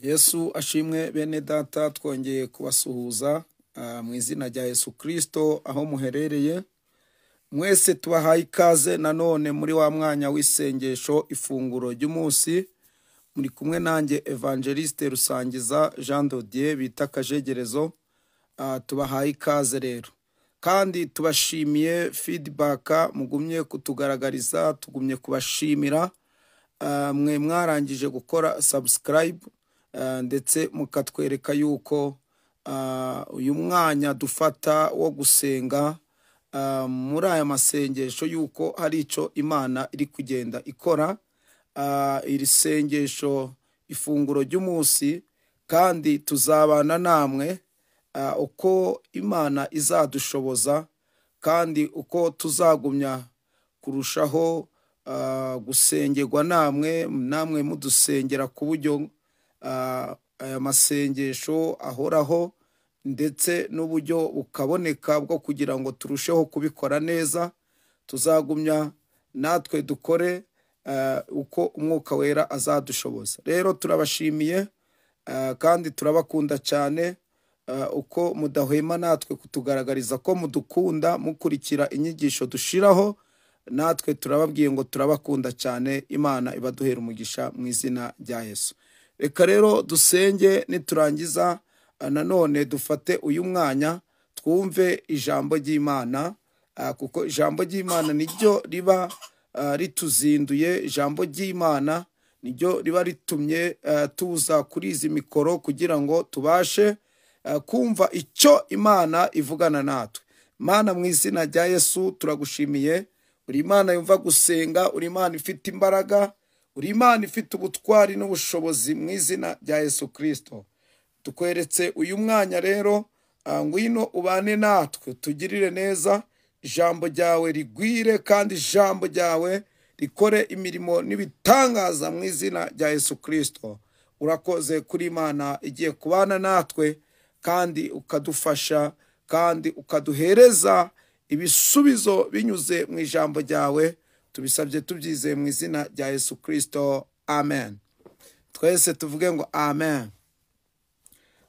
Yesu ashimwe bene data, twongeye kubasuhuza mu izina rya Yesu Kristo aho muherereye. Mwese tubahaye ikaze nanone muri wa mwanya w'isengesho ifunguro ry'umunsi. Muri kumwe nanjye Evangeliste Rusangiza Jean Dodier bita Kajegerezo. Tubahaye ikaze rero kandi tubashimiye feedback mugumye kutugaragariza, tugumye kubashimira. Mwe mwarangije gukora subscribe ndetse mukatwereka yuko uyu mwanya dufata wo gusenga muri aya masengesho yuko hari icyo Imana iri kugenda ikora. Iri sengesho ifunguro ry'umunsi, kandi tuzabana namwe uko Imana izadushoboza kandi uko tuzagumya kurushaho gusengerwa namwe, namwe mudusengera ku buryo aya masengesho ahoraho ndetse n'uburyo bukaboneka bwo kugira ngo turusheho kubikora neza. Tuzagumya natwe dukore uko Umwuka Wera azadushoboza. Rero turabashimiye kandi turabakunda cyane uko mudahwema natwe kutugaragariza ko mudukunda, mukurikira inyigisho dushiraho. Natwe turababwiye ngo turabakunda cyane. Imana ibaduhera umugisha mu izina rya Yesu. Reka rero dusenge, niturangiza nanone dufate uyu mwanya twumve ijambo ry'Imana, kuko ijambo ry'Imana niryo riba rituzinduye. Ijambo ry'Imana niryo riba ritumye tuza kuri izi mikoro kugira ngo tubashe kumva icyo Imana ivugana natwe. Mana, mu izina rya Yesu turagushimiye. Uri Imana yumva gusenga, uri Imana ifite imbaraga, uri Imana ifite ubutwari n'ubushobozi mu izina rya Yesu Kristo. Tukweretse uyu mwanya rero, ngwino ubane natwe, tugirire neza, ijambo ryawe rigwire kandi ijambo ryawe rikore imirimo n'ibitangaza mu izina rya Yesu Kristo. Urakoze kuri Imana igiye kubana natwe kandi ukadufasha kandi ukaduhereza ibisubizo binyuze mu ijambo ryawe. Tubisabye tubyizeye mu izina rya Yesu Kristo, amen. Twese tuvuge ngo amen.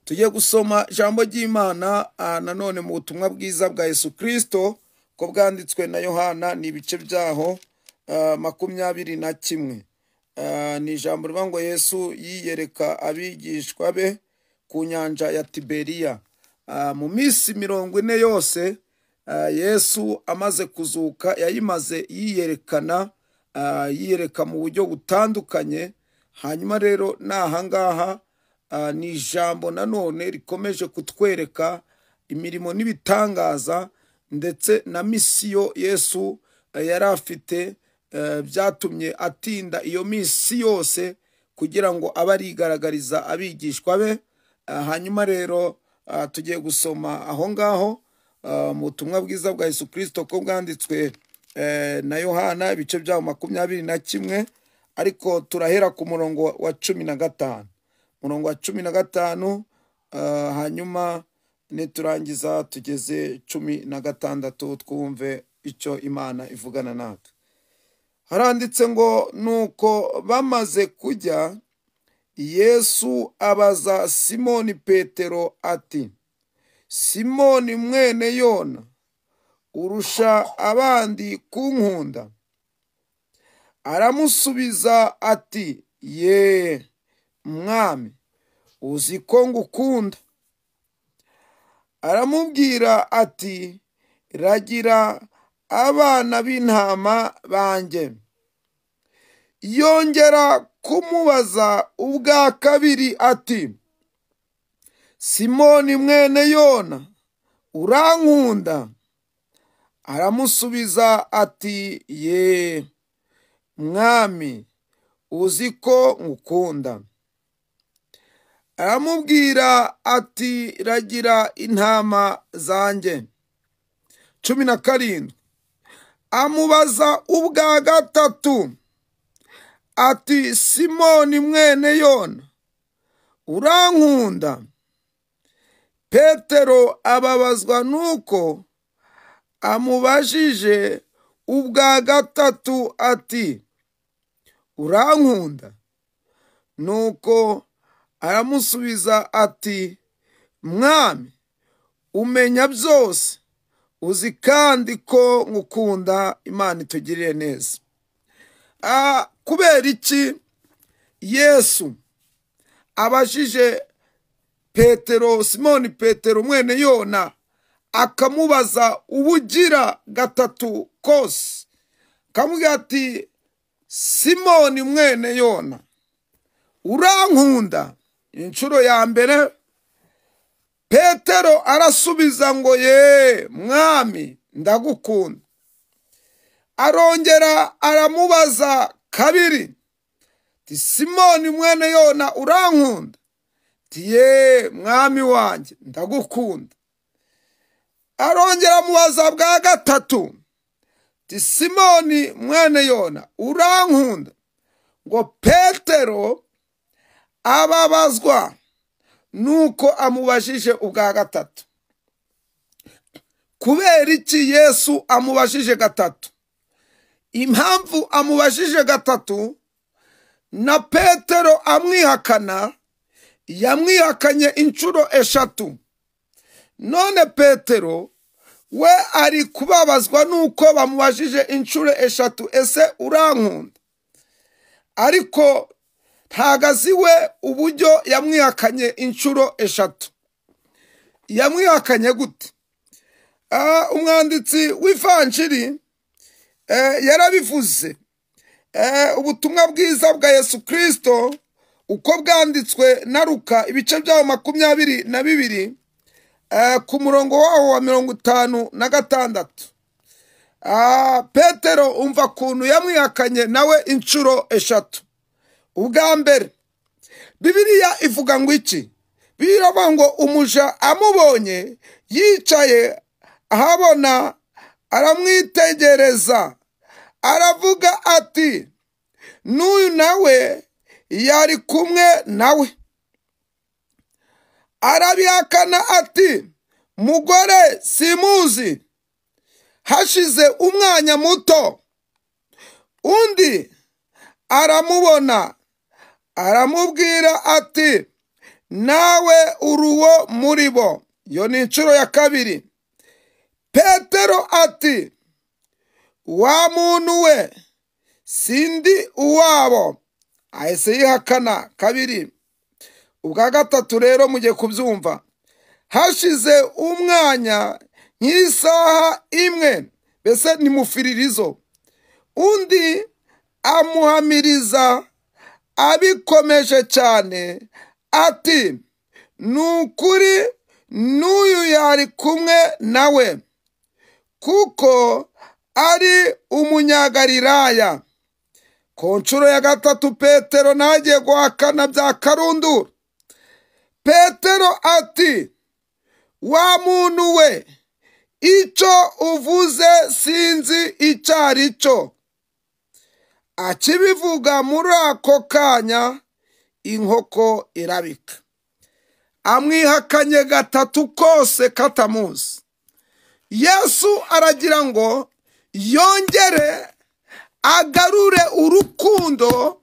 Tugiye gusoma ijambo ry'Imana nanone mu butumwa bwiza bwa Yesu Kristo ko bwanditswe na Yohana, ni ibice byaho 21. Ni ijambo rivuga ngo Yesu yiyereka abigishwa be ku nyanja ya Tiberiya. Mu minsi 40 yose Yesu amaze kuzuka yayimaze yiyerekana, yiyereka mu buryo butandukanye. Hanyuma rero nahangaha ni ijambo nanone rikomeje kutwereka imirimo n'ibitangaza ndetse na misiyo Yesu yari afite, byatumye atinda iyo misi yose kugira ngo abe arigaragariza abigishwa be. Hanyuma rero tugiye gusoma aho ngaho mu butumwa bwiza bwa Yesu Kristo ko bwanditswe na Yohana ibice byaho 21, ariko turahera ku murongo wa 15. Murongo wa 15, hanyuma niturangiza tugeze 16 twumve icyo Imana ivugana natwe. Haranditse ngo nuko bamaze kujya, Yesu abaza Simoni Petero ati, Simoni mwene Yona, urusha abandi kunkunda? Aramusubiza ati, ye Mwami, uzi ko ngukunda. Aramubwira ati, ragira abana b'intama banjye. Yongera kumubaza ubwa kabiri ati, Simoni mwene Yona, urankunda? Aramusubiza ati, ye Mwami, uzi ko ngukunda. Aramubwira ati, ragira intama zanjye. 17. Amubaza ubwa gatatu ati, Simoni mwene Yona, urankunda? Petero ababazwa nuko amubajije ubwa gatatu ati, urankunda? Nuko Aramusubiza ati, Mwami, umenya byose, uzi kandi ko ngukunda. Imana itugirire neza. Kubera iki Yesu abajije Petero, Simoni Petero mwene Yona, akamubaza ubugira gatatu kose, akamubwira ati, Simoni mwene Yona, urankunda? Inshuro ya mbere Petero arasubiza ngo, ye Mwami, ndagukunda. Arongera aramubaza kabiri ati, Simoni mwene Yona, urankunda? Ati, ye Mwami wanjye, ndagukunda. Arongera amubaza bwa gatatu ati, Simoni mwene Yona, urankunda? Ngo Petero ababazwa nuko amubajije ubwa gatatu. Kubera iki Yesu amubajije gatatu? Impamvu amubajije gatatu, na Petero amwihakana, yamwihakanye inshuro 3. None Petero we ari kubabazwa nuko bamubajije inshuro 3, ese urankunda? Ariko ntagazi we uburyo yamwihakanye inshuro 3. Yamwihakanye gute? Umwanditsi w'ivanjiri yarabivuze. Ubutumwa bwiza bwa Yesu Kristo uko bwanditswe na Luka, ibice byawo 22, ku murongo wawo wa 56. Petero umva kuntu yamwihakanye nawe inshuro 3. Ubwa mbere Bibiliya ivuga ngo iki? Bibiliya ngo umuja amubonye yicaye ahabona, aramwitegereza, aravuga ati, n'uyu nawe yari kumwe nawe. Arabihakana ati, mugore, simuzi. Hashize umwanya muto, undi aramubona, aramubwira ati, nawe uruwo muri bo. Iyo ni inshuro ya kabiri. Petero ati, wa muntu we, sindi uwabo. Ahise yihakana kabiri. Ubwa gatatu rero mugiye kubyumva. Hashize umwanya nk'isaha imwe, mbese ni mufiririzo, undi amuhamiriza abikomeje cyane ati, nukuri n'uyu yari kumwe nawe, kuko ari umunyagalilaya. Ku nshuro ya gatatu Petero nagiye guhakana bya karundura. Petero ati, wa muntu we, icyo uvuze sinzi icyo ari cyo. Akibivuga muri ako kanya inkoko irabika. Amwihakanye gatatu kose katamuzi. Yesu aragira ngo yongere agarure urukundo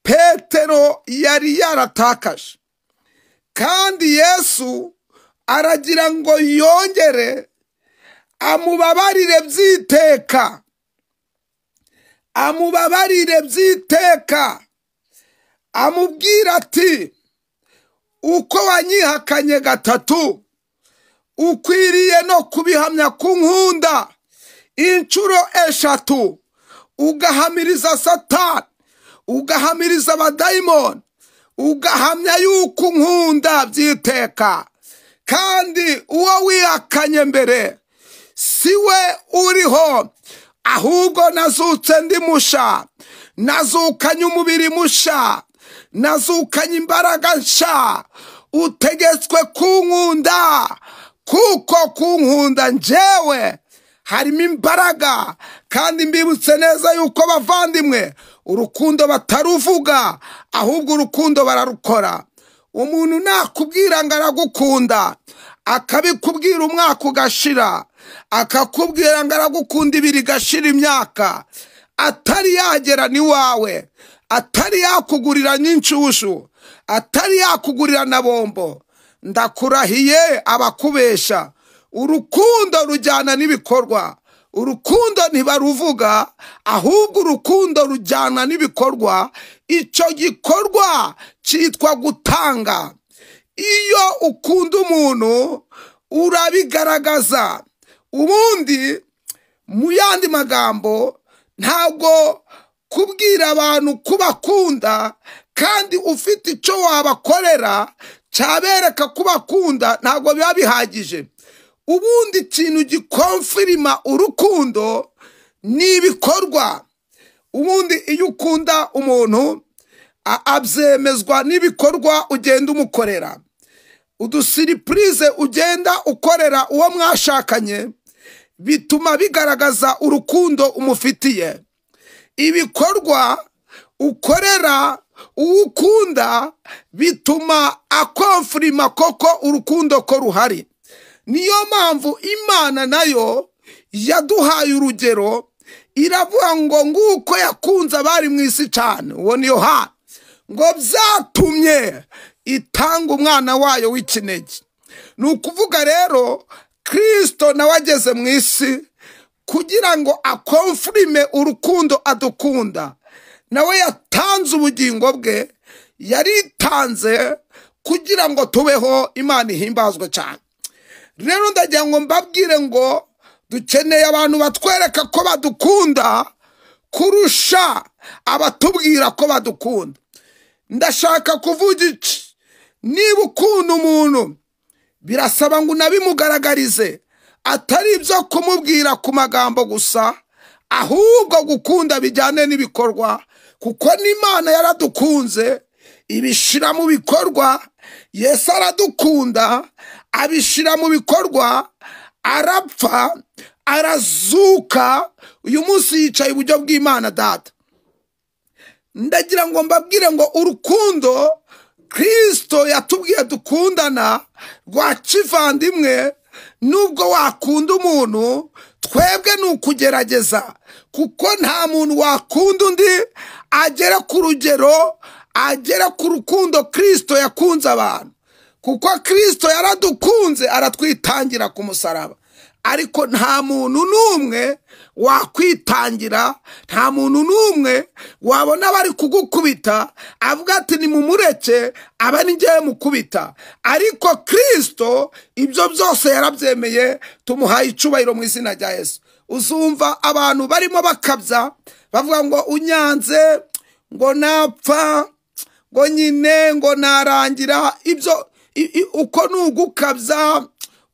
Petero yari yaratakaje. Kandi Yesu aragira ngo yongere amubabarire byiteka. Amubabarire byiteka. Amubwira ati, uko wanyihakanye gatatu, ukwiriye no kubihamya ku nkunda inshuro 3, ugahamiriza Satani, ugahamiriza abadayimoni, ugahamya yuko nkunda byiteka. Kandi uwo wihakanye mbere siwe uriho, ahubwo nazutse ndi musha, nazukanye umubiri musha, nazukanye imbaraga nsha. Utegetswe kunkunda, kuko kunkunda njewe harimo imbaraga. Kandi mbibutse neza yuko bavandimwe, urukundo bataruvuga, ahubwo urukundo bararukora. Umuntu nakubwira ngo aragukunda, akabikubwira umwaka ugashira, akakubwira ngo aragukunda ibiri gashira imyaka, atari yagera ni wawe, atari yakugurira n'incushu, atari yakugurira na bombo, ndakurahiye abakubesha. Urukundo rujyana n'ibikorwa. Urukundo ntibaruvuga, ahubwo urukundo rujyana n'ibikorwa. Icyo gikorwa cyitwa gutanga. Iyo ukunda umuntu urabigaragaza. Ubundi mu yandi magambo, ntabwo kubwira abantu kubakunda kandi ufite icyo wabakorera cyabereka kubakunda, ntabwo biba bihagije. Ubundi ikintu gikonfirima urukundo ni ibikorwa. Ubundi iyo ukunda umuntu abyemezwa n'ibikorwa ugenda umukorera. Udusiripurize ugenda ukorera uwo mwashakanye bituma bigaragaza urukundo umufitiye. Ibikorwa ukorera uwo ukunda bituma akonfirima koko urukundo ko ruhari. Niyo mpamvu Imana nayo yaduhaye urugero, iravuga ngo nguko yakunze abari mu isi cyane, uwo ni Yohana, ngo byatumye itanga umwana wayo w'ikinege. Ni ukuvuga rero Kristo nawe ageze mu isi kugira ngo akonfirime urukundo adukunda, nawe yatanze ubugingo bwe, yaritanze kugira ngo tubeho. Imana ihimbazwe cyane. Rero ndagira ngo mbabwire ngo dukeneye abantu batwereka ko badukunda kurusha abatubwira ko badukunda. Ndashaka kuvuga iki? Niba ukunda umuntu birasaba ngo unabimugaragarize, atari ibyo kumubwira ku magambo gusa, ahubwo gukunda bijyane n'ibikorwa, kuko n'Imana yaradukunze ibishyira mu bikorwa. Yesu aradukunda abishyira mu bikorwa, arapfa arazuka, uyu munsi yicaye iburyo bw'Imana Data. Ndagira ngo mbabwire ngo urukundo Kristo yatubwiye dukundana rwa kivandimwe, nubwo wakunda umuntu, twebwe ni ukugerageza, kuko nta muntu wakunda undi agera ku rugero, agera ku rukundo Kristo yakunze abantu, kuko Kristo yaradukunze aratwitangira ku musaraba. Ariko nta muntu n'umwe wakwitangira, nta muntu n'umwe wabona bari kugukubita avuga ati nimumureke aba ni njyewe mukubita. Ariko Kristo ibyo byose yarabyemeye, tumuhaye icubahiro mu izina rya Yesu. Uzumva abantu barimo bakabya bavuga ngo unyanze, ngo napfa, ngo nyine, ngo narangira. Ibyo uko nugukabya,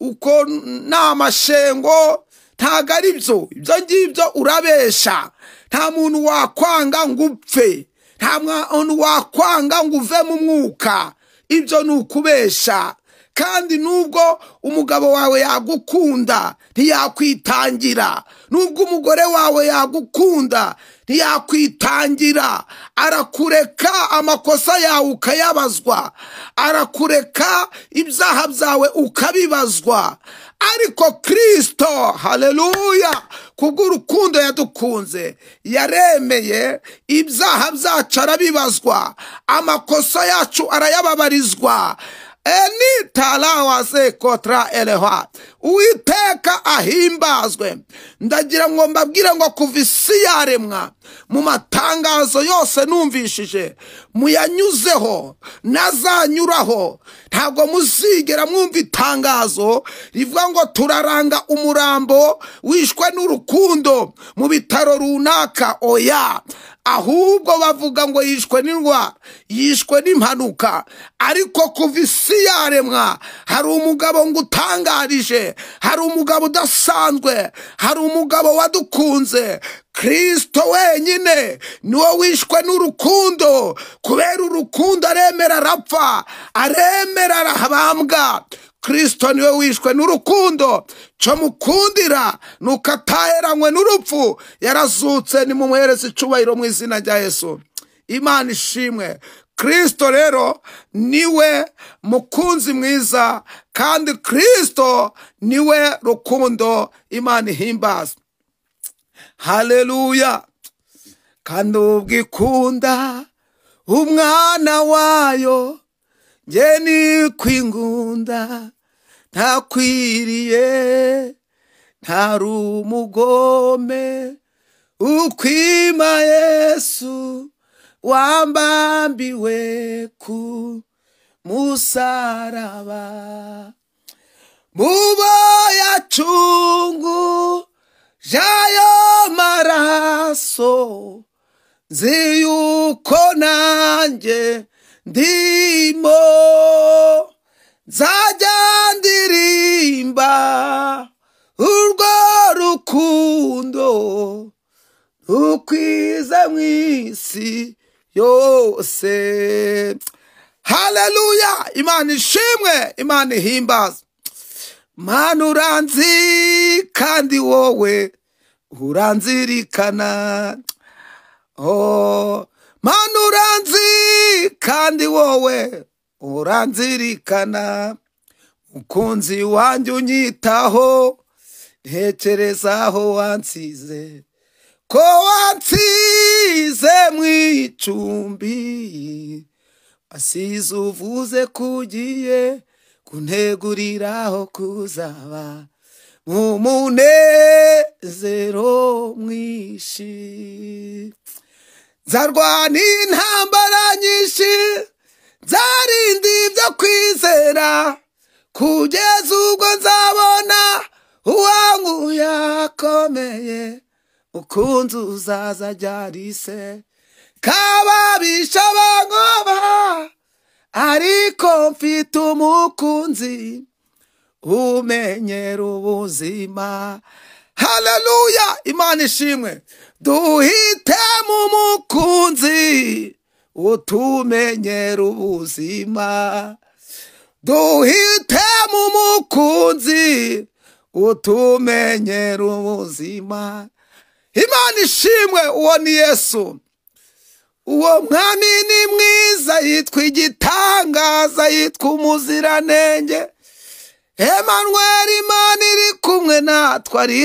uko namashengo, ntago ari byo. Ibyo ngibyo urabesha. Nta muntu wakwanga ngo upfe, nta muntu wakwanga ngo uve mu mwuka. Ibyo ni ukubesha. Kandi nubwo umugabo wawe yagukunda ntiyakwitangira, nubwo umugore wawe yagukunda ntiyakwitangira, arakureka amakosa yawe ukayabazwa, arakureka ibyaha byawe ukabibazwa. Ariko Kristo, haleluya, kubw'urukundo yadukunze yaremeye ibyaha byacu arabibazwa, amakosa yacu arayababarizwa. Uwiteka ahimbazwe. Ndagira ngo mbabwire ngo kuva isi yaremwa, mu matangazo yose numvishije, muyanyuzeho nazanyuraho, ntabwo muzigera mwumva itangazo rivuga ngo turaranga umurambo wishwe n'urukundo mu bitaro runaka. Oya, ahubwo bavuga ngo yishwe n'indwara, yishwe n'impanuka. Ariko kuva isi yaremwa hari umugabo ngo utangarije, hari umugabo udasanzwe, hari umugabo wadukunze. Kristo wenyine niwe wishwe n'urukundo. Kubera urukundo aremera arapfa, aremera arahabambwa. Kristo niwe wishwe n'urukundo. Cyo mukundira nuko ataheranywe n'urupfu, yarazutse. Nimumuhereze icubahiro mu izina rya Yesu. Imana ishimwe. Kristo rero niwe mukunzi mwiza, kandi Kristo niwe rukundo. Imana ihimbazwe. Haleluya. Kandi ubwikunda umwana wayo Njye ni kwingunda ntakwiriye, ntari umugome ukwima Yesu wambambiwe ku musaraba. Mubo yacungu jayo maraso, nzi yuko nanjye ndimo, nzajya ndirimba urwo rukundo rukwize mu isi yose. Haleluya! Imana ishimwe, Imana ihimbaza. Mana uranzi kandi wowe uranzirikana. Oh, Mana uranzi kandi wowe uranzirikana. Mukunzi wanjye unyitaho, ntekerezaho wansize, ko wansize mu icumbi, wasize uvuze kugiye kunteguriraho kuzaba mu munezero mwinshi. Nzarwana intambara nyinshi, nzarinda ibyo kwizera, kugeza ubwo nzabona uwankuye akomeye. Ukunzi uzaza ryarise kababisha bankoba, ariko mfite umukunzi umenyera ubuzima. Haleluya! Imana ishimwe. Duhitemo umukunzi utumenyera ubuzima. Duhitemo umukunzi utumenyera ubuzima. Imana ishimwe, uwo ni Yesu. Uwo mwami ni mwiza, yitwa igitangaza, yitwa umuziranenge. Emmanuel, Imana iri kumwe natwe, ari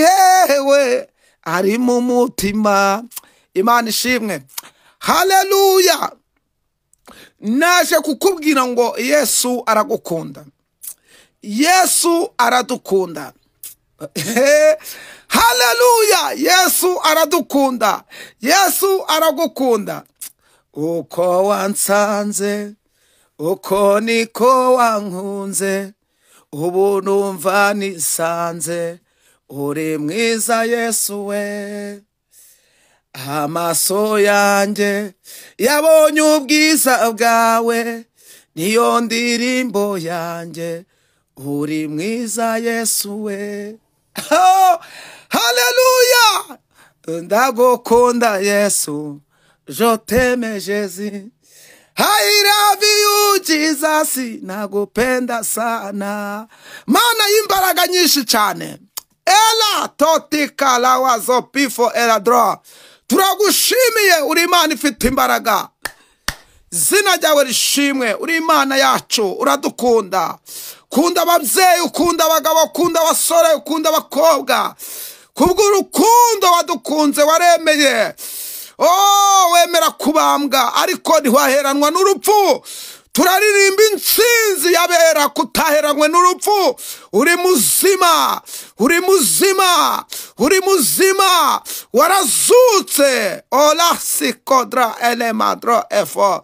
hewe, ari mu mutima. Imana ishimwe. Haleluya! Naje kukubwira ngo Yesu aragukunda. Yesu aradukunda. Haleluya! Yesu aradukunda. Yesu aragukunda. Uko wansanze, uko niko wankunze, ubu numva nisanze, uri mwiza Yesu we. Amaso yanjye yabonye ubwiza bwawe, niyo ndirimbo yanjye, uri mwiza Yesu we. Oh, haleluya! Ndagukunda Yesu, je t'aime Jésus. I love you Jesus, nakupenda sana. Mana y'imbaraga nyinshi cyane. Ela totika lawazo pifo ela dra. Turagushimiye, uri Imana ifite imbaraga. Zina ryawe rishimwe, uri Imana yacu, uradukunda. Kunda ababyeyi, ukunda abagabo, ukunda abasore, ukunda abakobwa. Kubw'urukundo wadukunze waremeye. Oh, wemera kubambwa ariko ntiwaheranwa n'urupfu. Turaririmba intsinzi yabera kutaheranwe n'urupfu. Uri muzima, uri muzima, uri muzima, warazutse. Ola sikodra elemadro efo.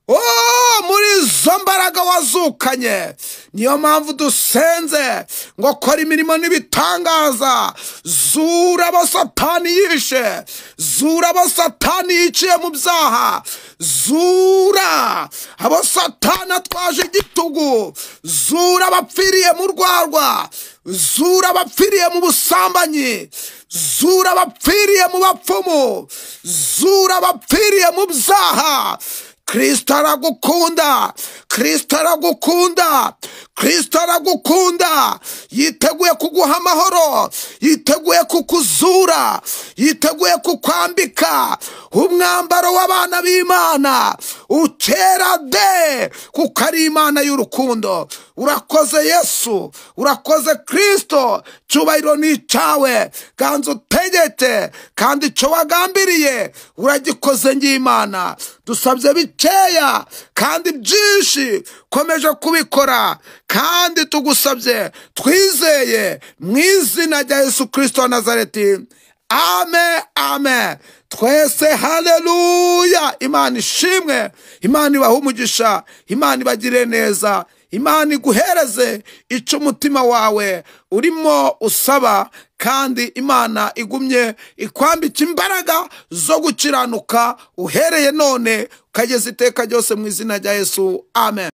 Oh, muri izo mbaraga wazukanye, niyo mpamvu dusenze ngo kora imirimo n'ibitangaza. Zura abo Satani yishe, zura abo Satani yiciye mu byaha, zura abo Satani atwaje igitugu, zura abapfiriye mu rwarwa, zura abapfiriye mu busambanyi, zura abapfiriye mu bapfumu, zura abapfiriye mu byaha. Kristo aragukunda, Kristo aragukunda, Kristo aragukunda. Yiteguye kuguha amahoro, yiteguye kukuzura, yiteguye kukwambika umwambaro w'abana b'Imana utera de, kuko ari Imana y'urukundo. Urakoze Yesu, urakoze Kristo, cyubahiro ni cyawe. Ganza uteye utegeke, kandi icyo wagambiriye uragikoze ng'Imana. Dusabye bikeya kandi byinshi komeje kubikora, kandi tugusabye twizeye mu izina rya Yesu Kristo wa Nazareti. Amen, amen. Twese haleluya. Imana ishimwe, Imana ibahe umugisha, Imana ibagire neza, Imana iguhereze icyo umutima wawe urimo usaba, kandi Imana igumye ikwambika imbaraga zo gukiranuka uhereye none ukageza iteka ryose mu izina rya Yesu. Amen.